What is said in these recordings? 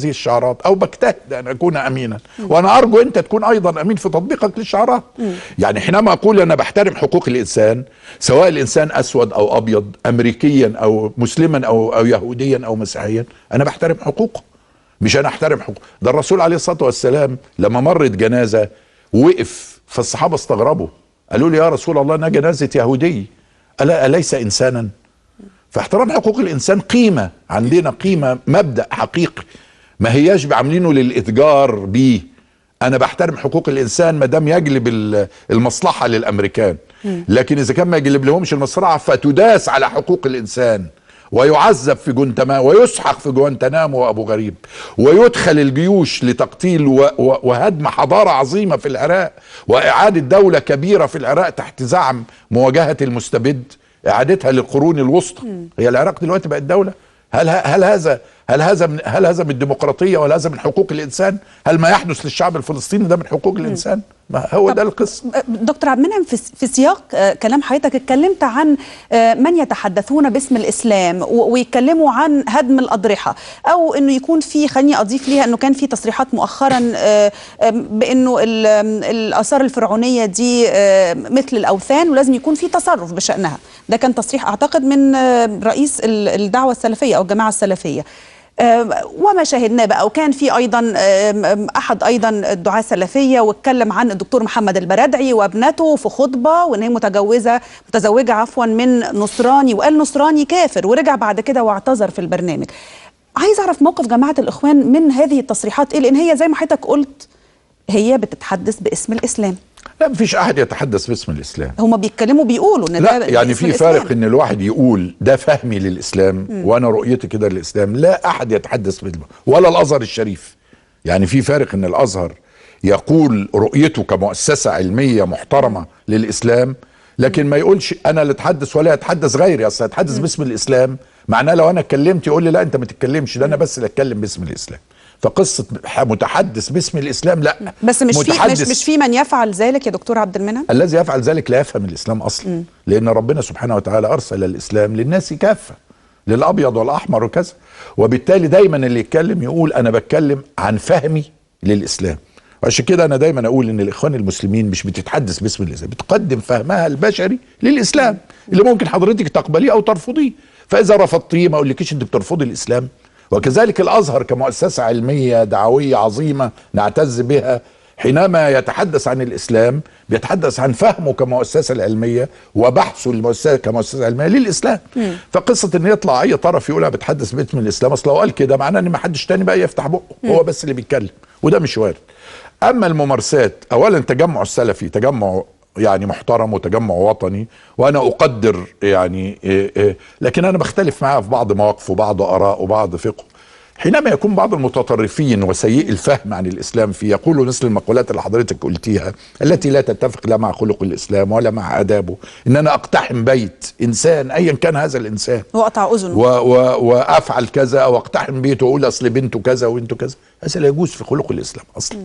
هذه الشعارات، او بجتهد ان اكون امينا، وانا ارجو انت تكون ايضا امين في تطبيقك للشعارات. يعني حينما اقول انا بحترم حقوق الانسان، سواء الانسان اسود او ابيض، امريكيا او مسلما او يهوديا او مسيحيا، انا بحترم حقوقه، مش انا احترم حقوق. ده الرسول عليه الصلاة والسلام لما مرت جنازه وقف، فالصحابة استغربوا، قالوا لي يا رسول الله انها جنازه يهودي، الا اليس انسانا؟ فاحترام حقوق الانسان قيمة عندنا، قيمة، مبدا حقيقي، ما هياش بعاملينه للاتجار بيه. انا بحترم حقوق الانسان ما دام يجلب المصلحة للامريكان، لكن اذا كان ما يجلب لهمش المصلحة فتداس على حقوق الانسان ويعذب في جوانتنامو ويسحق في جوانتنامو وابو غريب، ويدخل الجيوش لتقتيل وهدم حضارة عظيمة في العراق، واعاده دولة كبيرة في العراق تحت زعم مواجهة المستبد، اعادتها للقرون الوسطى. هي العراق دلوقتي بقت دولة؟ هل هذا من الديمقراطية، ولا هذا من حقوق الانسان؟ هل ما يحدث للشعب الفلسطيني ده من حقوق الانسان؟ ما هو ده القصة. دكتور عبد المنعم، في سياق كلام حضرتك اتكلمت عن من يتحدثون باسم الاسلام ويتكلموا عن هدم الاضرحة، او انه يكون في، خليني اضيف ليها انه كان في تصريحات مؤخرا بانه الاثار الفرعونية دي مثل الاوثان ولازم يكون في تصرف بشانها. ده كان تصريح اعتقد من رئيس الدعوة السلفية او الجماعة السلفية. وما شاهدناه بقى، وكان في ايضا احد ايضا الدعاة السلفية واتكلم عن الدكتور محمد البرادعي وابنته في خطبه، وان هي متزوجة عفوا من نصراني، وقال نصراني كافر، ورجع بعد كده واعتذر في البرنامج. عايز اعرف موقف جماعة الاخوان من هذه التصريحات ايه، لان هي زي ما حضرتك قلت هي بتتحدث باسم الاسلام. لا، مفيش احد يتحدث باسم الاسلام. هما بيتكلموا بيقولوا ان لا، يعني في فارق ان الواحد يقول ده فهمي للاسلام وانا رؤيتي كده للاسلام، لا احد يتحدث باسمه، ولا الازهر الشريف. يعني في فارق ان الازهر يقول رؤيته كمؤسسة علمية محترمه للاسلام، لكن ما يقولش انا اللي اتحدث ولا يتحدث غيري. اصل اتحدث باسم الاسلام معناه لو انا اتكلمت يقول لي لا انت ما تتكلمش، ده انا بس اللي اتكلم باسم الاسلام. فقصة متحدث باسم الإسلام لا، بس مش في مش في من يفعل ذلك يا دكتور عبد المنعم. الذي يفعل ذلك لا يفهم الإسلام أصلا، لأن ربنا سبحانه وتعالى أرسل الإسلام للناس كافة، للأبيض والأحمر وكذا، وبالتالي دايما اللي يتكلم يقول أنا بتكلم عن فهمي للإسلام. عشان كده أنا دايما أقول إن الإخوان المسلمين مش بتتحدث باسم الإسلام، بتقدم فهمها البشري للإسلام اللي ممكن حضرتك تقبليه أو ترفضيه. فإذا رفضتيه ما أقولكيش أنت بترفضي الإسلام. وكذلك الأزهر كمؤسسة علمية دعوية عظيمة نعتز بها، حينما يتحدث عن الإسلام بيتحدث عن فهمه كمؤسسة العلمية وبحثه المؤسسة كمؤسسة علمية للإسلام. فقصة إن يطلع أي طرف يقول أنا بتحدث باسم الإسلام، أصل لو قال كده معناه إن ما حدش تاني بقى يفتح بقه، هو بس اللي بيتكلم، وده مش وارد. أما الممارسات، أولا تجمع السلفي تجمع يعني محترم وتجمع وطني، وانا اقدر يعني لكن انا بختلف معاه في بعض مواقفه وبعض ارائه وبعض فقهه. حينما يكون بعض المتطرفين وسيء الفهم عن الاسلام في يقولوا مثل المقولات اللي حضرتك قلتيها التي لا تتفق لا مع خلق الاسلام ولا مع ادابه، ان انا اقتحم بيت انسان ايا كان هذا الانسان واقطع اذنه وافعل كذا او اقتحم بيته واقول اصل بنته كذا وانته كذا، هذا لا يجوز في خلق الاسلام اصلا.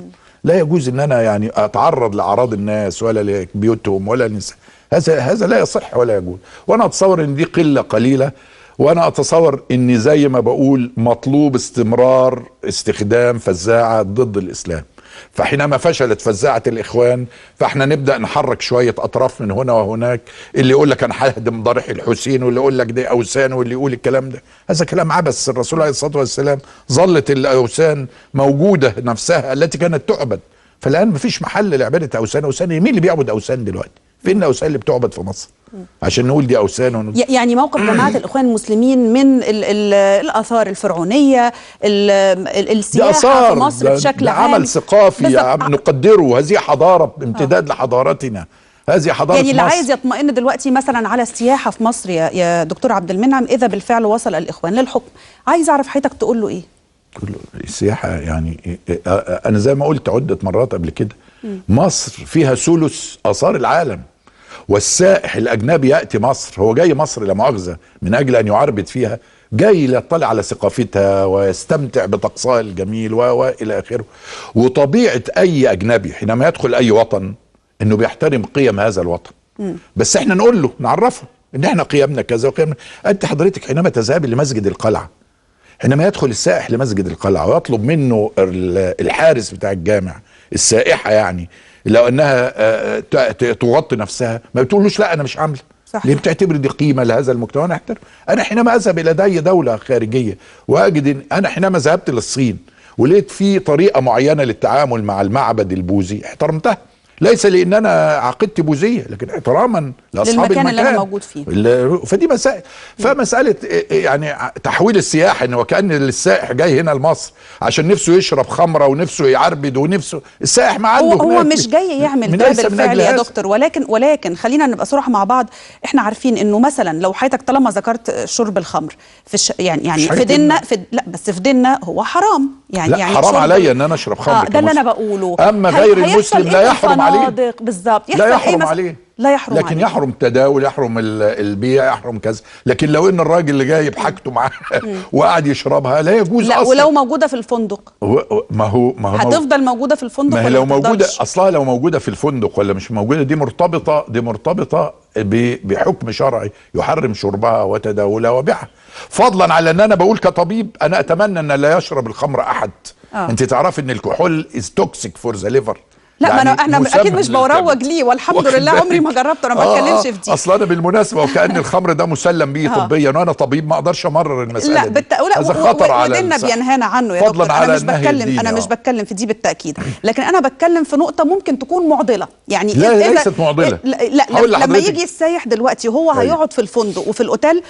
لا يجوز ان انا يعني اتعرض لاعراض الناس ولا لبيوتهم ولا لنساء، هذا لا يصح ولا يجوز. وانا اتصور ان دي قلة قليله، وانا اتصور ان زي ما بقول مطلوب استمرار استخدام فزاعه ضد الاسلام. فحينما فشلت فزاعه الاخوان فاحنا نبدا نحرك شوية اطراف من هنا وهناك، اللي يقول لك انا ههدم ضريح الحسين، واللي يقول لك دي اوثان، واللي يقول الكلام ده، هذا كلام عبث. الرسول عليه الصلاة والسلام ظلت الاوثان موجودة نفسها التي كانت تعبد، فالان مفيش محل لعباده اوثان. اوثان مين اللي بيعبد اوثان دلوقتي؟ فين الاوثان اللي بتعبد في مصر عشان نقول دي اوثان؟ يعني موقف جماعة الاخوان المسلمين من الاثار الفرعونية، السياحة في مصر بشكل عام، عمل ثقافي نقدره، هذه حضارة امتداد لحضارتنا، هذه حضارة يعني اللي مصر. عايز يطمئن دلوقتي مثلا على السياحة في مصر يا دكتور عبد المنعم، اذا بالفعل وصل الاخوان للحكم، عايز اعرف حضرتك تقول له ايه؟ السياحة يعني انا زي ما قلت عده مرات قبل كده، مصر فيها ثلث اثار العالم، والسائح الاجنبي ياتي مصر، هو جاي مصر لا مؤاخذة من اجل ان يعربد فيها، جاي ليطلع على ثقافتها ويستمتع بطقسها الجميل والى اخره. وطبيعه اي اجنبي حينما يدخل اي وطن انه بيحترم قيم هذا الوطن. بس احنا نقول له، نعرفه ان احنا قيمنا كذا وقيمنا. انت حضرتك حينما تذهب لمسجد القلعة، حينما يدخل السائح لمسجد القلعة ويطلب منه الحارس بتاع الجامع السائحه، يعني لو انها تغطي نفسها، ما بتقولوش لا انا مش عامله. ليه بتعتبر دي قيمة لهذا المجتمع؟ انا احترم. انا حينما اذهب الى اي دولة خارجية واجد إن انا حينما ذهبت للصين ولقيت في طريقه معينة للتعامل مع المعبد البوذي احترمتها، ليس لان انا عقيدتي بوذيه، لكن احتراما لاصحاب المكان اللي انا موجود فيه. فدي مسائل. فمسالة يعني تحويل السياحة ان وكأن السائح جاي هنا لمصر عشان نفسه يشرب خمره ونفسه يعربد ونفسه، السائح ما عنده هو مش جاي يعمل ده بالفعل يا دكتور. ولكن خلينا نبقى صراحة مع بعض، احنا عارفين انه مثلا لو حضرتك طالما ذكرت شرب الخمر في يعني في ديننا لا بس في ديننا هو حرام، يعني لا يعني حرام عليا ان انا اشرب خمر، ده اللي انا بقوله. اما غير المسلم لا يحرم عليه. بالظبط، لا يحرم عليه، لا يحرم، لكن عليه. يحرم التداول، يحرم البيع، يحرم كذا. لكن لو ان الراجل اللي جايب حاجته معاه وقعد يشربها لا يجوز لا اصلا. ولو موجودة في الفندق، ما هو هتفضل موجودة في الفندق، ما هي لو موجودة اصلها، لو موجودة في الفندق ولا مش موجودة، دي مرتبطة، دي مرتبطة بحكم شرعي يحرم شربها وتداولها وبيعها. فضلا على ان انا بقول كطبيب انا اتمنى ان لا يشرب الخمر احد. انت تعرفي ان الكحول is toxic for the liver. لا يعني ما انا اكيد مش بروج ليه، والحمد لله عمري ما جربته، انا ما بتكلمش في دي. اصل انا بالمناسبة وكأن الخمر ده مسلم بيه طبيا، وانا طبيب ما اقدرش امرر المسالة. لا دي هذا خطر على وديننا بينهانا عنه يا دكتور. انا مش بتكلم، انا مش بتكلم في دي بالتاكيد، لكن انا بتكلم في نقطة ممكن تكون معضلة. يعني لا ليست معضلة. لا لما يجي السايح دلوقتي هو هيقعد في الفندق وفي الاوتيل،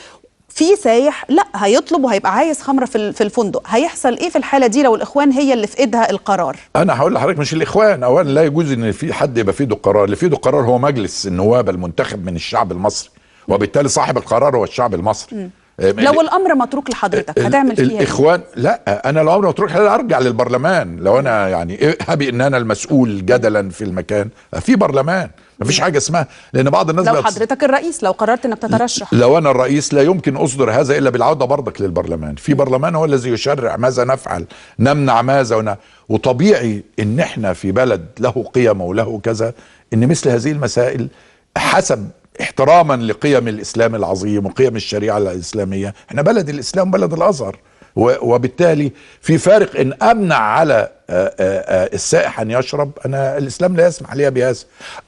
في سايح لا هيطلب وهيبقى عايز خمره في الفندق، هيحصل ايه في الحالة دي لو الاخوان هي اللي في ايدها القرار؟ انا هقول لحضرتك مش الاخوان، اولا لا يجوز ان في حد يبقى في ايده القرار، اللي في ايده القرار هو مجلس النواب المنتخب من الشعب المصري، وبالتالي صاحب القرار هو الشعب المصري. لو الامر متروك لحضرتك هتعمل فيها الاخوان؟ لا انا لو الامر متروك ارجع للبرلمان. لو انا يعني هبي ان انا المسؤول جدلا في المكان، في برلمان، مفيش حاجة اسمها، لان بعض الناس لو حضرتك الرئيس لو قررت انك تترشح، لو انا الرئيس لا يمكن اصدر هذا الا بالعودة برضك للبرلمان. في برلمان هو الذي يشرع ماذا نفعل، نمنع ماذا وطبيعي ان احنا في بلد له قيمة وله كذا، ان مثل هذه المسائل حسب احتراما لقيم الاسلام العظيم وقيم الشريعة الاسلامية، احنا بلد الاسلام بلد الازهر، وبالتالي في فارق ان امنع على السائح ان يشرب، انا الاسلام لا يسمح لي بهذا،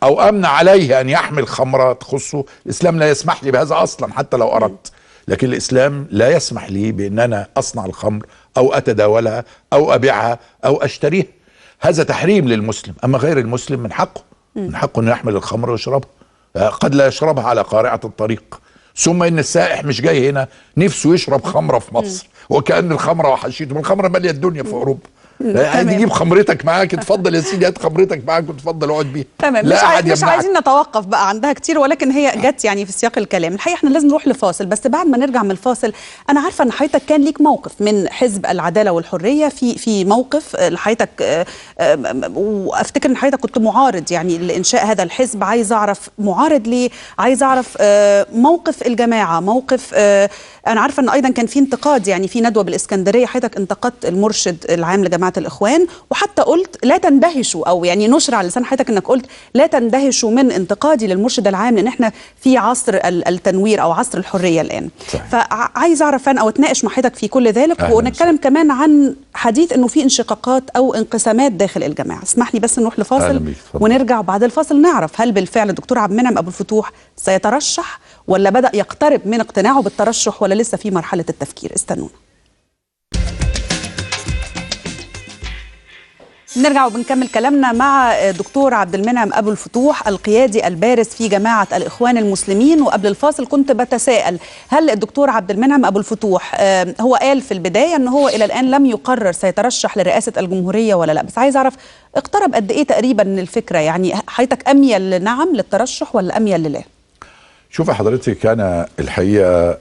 او امنع عليه ان يحمل خمره تخصه، الاسلام لا يسمح لي بهذا اصلا حتى لو اردت، لكن الاسلام لا يسمح لي بان انا اصنع الخمر او اتداولها او ابيعها او اشتريها. هذا تحريم للمسلم، اما غير المسلم من حقه، من حقه انه يحمل الخمر ويشربها، قد لا يشربها على قارعة الطريق. ثم ان السائح مش جاي هنا نفسه يشرب خمره في مصر، وكأن الخمرة وحشيته، الخمرة ماليه الدنيا في اوروبا. تجيب خمرتك معاك، اتفضل يا سيدي هات خمرتك معاك وتفضل اقعد بيها. تمام، مش عايزين نتوقف بقى عندها كتير، ولكن هي جت يعني في سياق الكلام. الحقيقة احنا لازم نروح لفاصل، بس بعد ما نرجع من الفاصل انا عارفه ان حضرتك كان ليك موقف من حزب العدالة والحرية، في موقف لحضرتك، وافتكر ان حضرتك كنت معارض يعني لانشاء هذا الحزب. عايز اعرف معارض ليه، عايز اعرف موقف الجماعة، موقف انا عارفه ان ايضا كان في انتقاد، يعني في ندوه بالاسكندرية حضرتك انتقدت المرشد العام لجماعة الإخوان، وحتى قلت لا تندهشوا، أو يعني نشر على لسان حضرتك أنك قلت لا تندهشوا من انتقادي للمرشد العام، لأن احنا في عصر التنوير أو عصر الحرية الآن. صحيح. فعايز أعرف أنا أو أتناقش مع حضرتك في كل ذلك، ونتكلم كمان عن حديث أنه في انشقاقات أو انقسامات داخل الجماعة. اسمح لي بس نروح لفاصل ونرجع بعد الفاصل نعرف هل بالفعل الدكتور عبد المنعم أبو الفتوح سيترشح ولا بدأ يقترب من اقتناعه بالترشح ولا لسه في مرحلة التفكير. استنونا. نرجع وبنكمل كلامنا مع دكتور عبد المنعم أبو الفتوح القيادي البارز في جماعة الإخوان المسلمين. وقبل الفاصل كنت بتساءل هل الدكتور عبد المنعم أبو الفتوح هو قال في البداية أنه هو إلى الآن لم يقرر سيترشح لرئاسة الجمهورية ولا لا، بس عايز أعرف اقترب قد إيه تقريبا من الفكرة، يعني حضرتك أميل لنعم للترشح ولا أميل للا؟ شوف حضرتك، أنا الحقيقة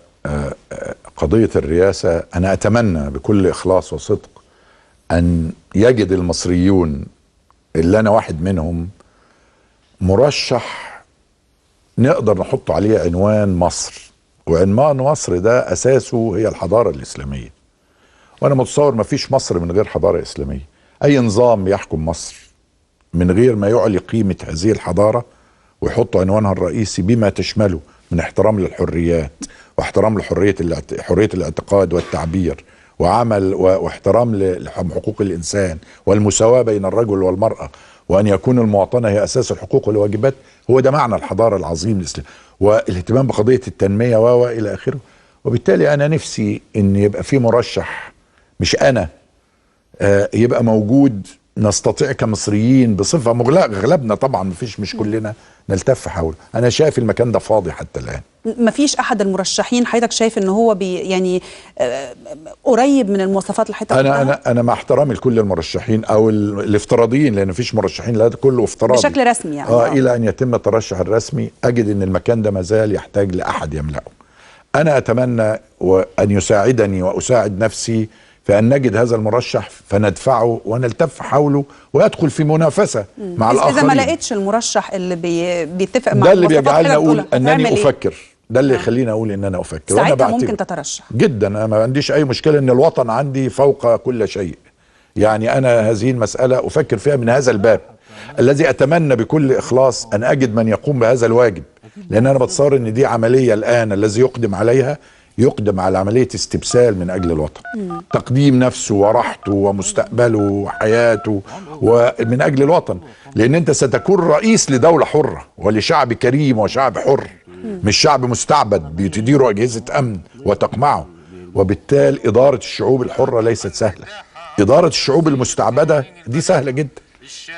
قضية الرئاسة أنا أتمنى بكل إخلاص وصدق أن يجد المصريون اللي أنا واحد منهم مرشح نقدر نحط عليه عنوان مصر، وعنوان مصر ده أساسه هي الحضارة الإسلامية، وأنا متصور ما فيش مصر من غير حضارة إسلامية. أي نظام يحكم مصر من غير ما يعلي قيمة هذه الحضارة ويحط عنوانها الرئيسي بما تشمله من احترام للحريات واحترام لحرية حرية الاعتقاد والتعبير وعمل واحترام لحقوق الإنسان والمساواة بين الرجل والمرأة، وأن يكون المواطنة هي أساس الحقوق والواجبات. هو ده معنى الحضارة العظيم الإسلام، والاهتمام بقضية التنمية وإلى آخره. وبالتالي أنا نفسي إن يبقى في مرشح، مش أنا، يبقى موجود، نستطيع كمصريين بصفة أغلبنا طبعا، مفيش مش كلنا، نلتف حوله. أنا شايف المكان ده فاضي حتى الآن. مفيش أحد المرشحين حضرتك شايف إن هو يعني قريب من المواصفات اللي حضرتك؟ أنا مع احترامي لكل المرشحين أو الافتراضيين، لأن مفيش مرشحين، لا ده كله افتراضي بشكل رسمي يعني. إلى أن يتم الترشح الرسمي أجد إن المكان ده مازال يحتاج لأحد يملأه. أنا أتمنى أن يساعدني وأساعد نفسي فأن نجد هذا المرشح فندفعه ونلتف حوله ويدخل في منافسة مع الآخرين. إذا ما لقيتش المرشح اللي بيتفق مع ده اللي بيجعلني أقول أنني أفكر، ده اللي يخليني أقول إن أنا أفكر. ساعتها ممكن تترشح جدا، أنا ما عنديش أي مشكلة، إن الوطن عندي فوق كل شيء. يعني أنا هذه المسألة أفكر فيها من هذا الباب الذي أتمنى بكل إخلاص أن أجد من يقوم بهذا الواجب، لأن أنا بتصور إن دي عملية الآن الذي يقدم عليها يقدم على عملية استبسال من أجل الوطن، تقديم نفسه وراحته ومستقبله وحياته ومن أجل الوطن، لأن أنت ستكون رئيس لدولة حرة ولشعب كريم وشعب حر، مش شعب مستعبد بتديره أجهزة أمن وتقمعه. وبالتالي إدارة الشعوب الحرة ليست سهلة، إدارة الشعوب المستعبدة دي سهلة جدا.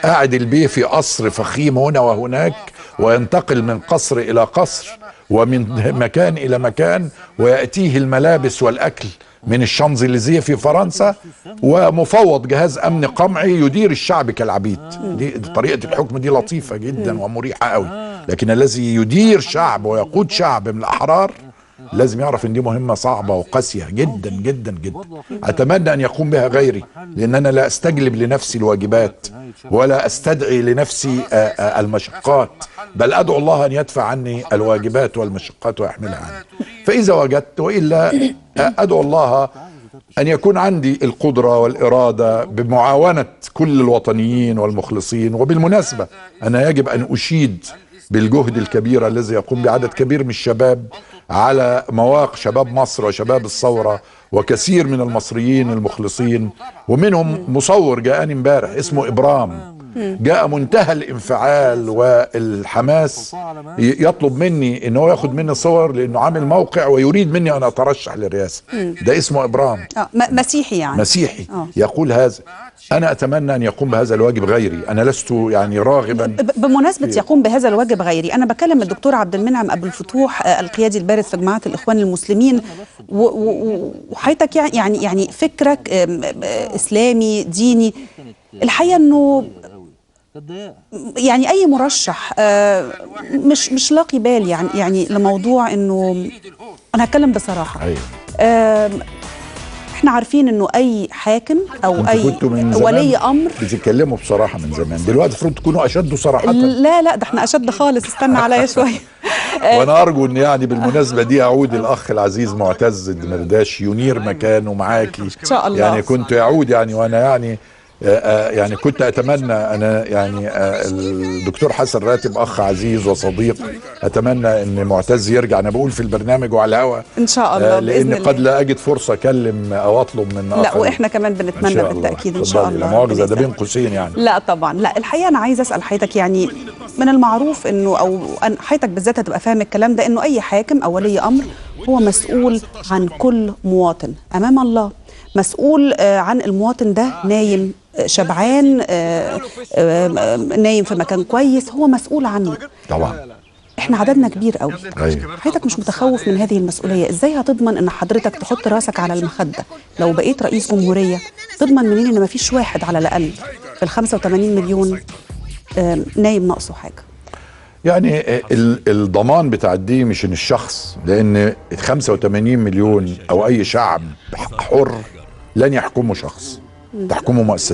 قاعد البيه في قصر فخيم هنا وهناك، وينتقل من قصر إلى قصر ومن مكان إلى مكان، ويأتيه الملابس والأكل من الشانزليزيه في فرنسا، ومفوض جهاز أمن قمعي يدير الشعب كالعبيد. دي طريقة الحكم دي لطيفة جدا ومريحة قوي، لكن الذي يدير شعب ويقود شعب من الأحرار لازم يعرف ان دي مهمة صعبة وقاسية جدا جدا جدا. أتمنى أن يقوم بها غيري، لأن أنا لا أستجلب لنفسي الواجبات ولا أستدعي لنفسي المشقات، بل أدعو الله أن يدفع عني الواجبات والمشقات ويحملها عني. فإذا وجدت، وإلا أدعو الله أن يكون عندي القدرة والإرادة بمعاونة كل الوطنيين والمخلصين. وبالمناسبة أنا يجب أن أشيد بالجهد الكبير الذي يقوم بعدد كبير من الشباب على مواقع شباب مصر وشباب الثورة وكثير من المصريين المخلصين، ومنهم مصور جاءني امبارح اسمه إبرام، جاء منتهى الانفعال والحماس يطلب مني ان هو ياخد مني صور لانه عامل موقع ويريد مني ان اترشح للرئاسة. ده اسمه إبرام، مسيحي يعني، مسيحي يقول هذا. أنا أتمنى أن يقوم بهذا الواجب غيري، أنا لست يعني راغبا. بمناسبة يقوم بهذا الواجب غيري، أنا بكلم الدكتور عبد المنعم أبو الفتوح القيادي البارز في جماعة الإخوان المسلمين، وحياتك يعني فكرك إسلامي ديني. الحقيقة أنه يعني أي مرشح مش لاقي بال يعني لموضوع أنه أنا هتكلم بصراحة. أيوه. احنا عارفين انه اي حاكم او اي ولي امر بتتكلموا بصراحة من زمان، دلوقتي المفروض تكونوا اشد صراحة. لا لا، ده احنا اشد خالص، استنى عليا شوية. وانا ارجو ان يعني بالمناسبة دي اعود الاخ العزيز معتز الدمرداش ينير مكانه معاكي ان شاء الله. يعني كنت يعود يعني، وانا يعني يعني كنت اتمنى انا يعني الدكتور حسن راتب اخ عزيز وصديق، اتمنى ان معتز يرجع. انا بقول في البرنامج وعلى الهواء ان شاء الله، لان قد لا اجد فرصة اكلم او اطلب من لا آخر. واحنا كمان بنتمنى بالتاكيد ان شاء الله. لا مؤاخذة، ده بين قوسين يعني. لا طبعا، لا الحقيقة انا عايزه اسال حضرتك، يعني من المعروف انه او حضرتك بالذات هتبقى فاهم الكلام ده، انه اي حاكم او ولي امر هو مسؤول عن كل مواطن امام الله، مسؤول عن المواطن ده نايم شبعان، نايم في مكان كويس، هو مسؤول عنه طبعا. احنا عددنا كبير قوي. حضرتك مش متخوف من هذه المسؤولية؟ ازاي هتضمن ان حضرتك تحط راسك على المخدة لو بقيت رئيس جمهورية؟ تضمن منين ان مفيش واحد على الاقل في ال 85 مليون نايم ناقصه حاجة؟ يعني الضمان بتاع دي مش ان الشخص، لان 85 مليون او اي شعب حر لن يحكمه شخص، تحكمه مؤسسات.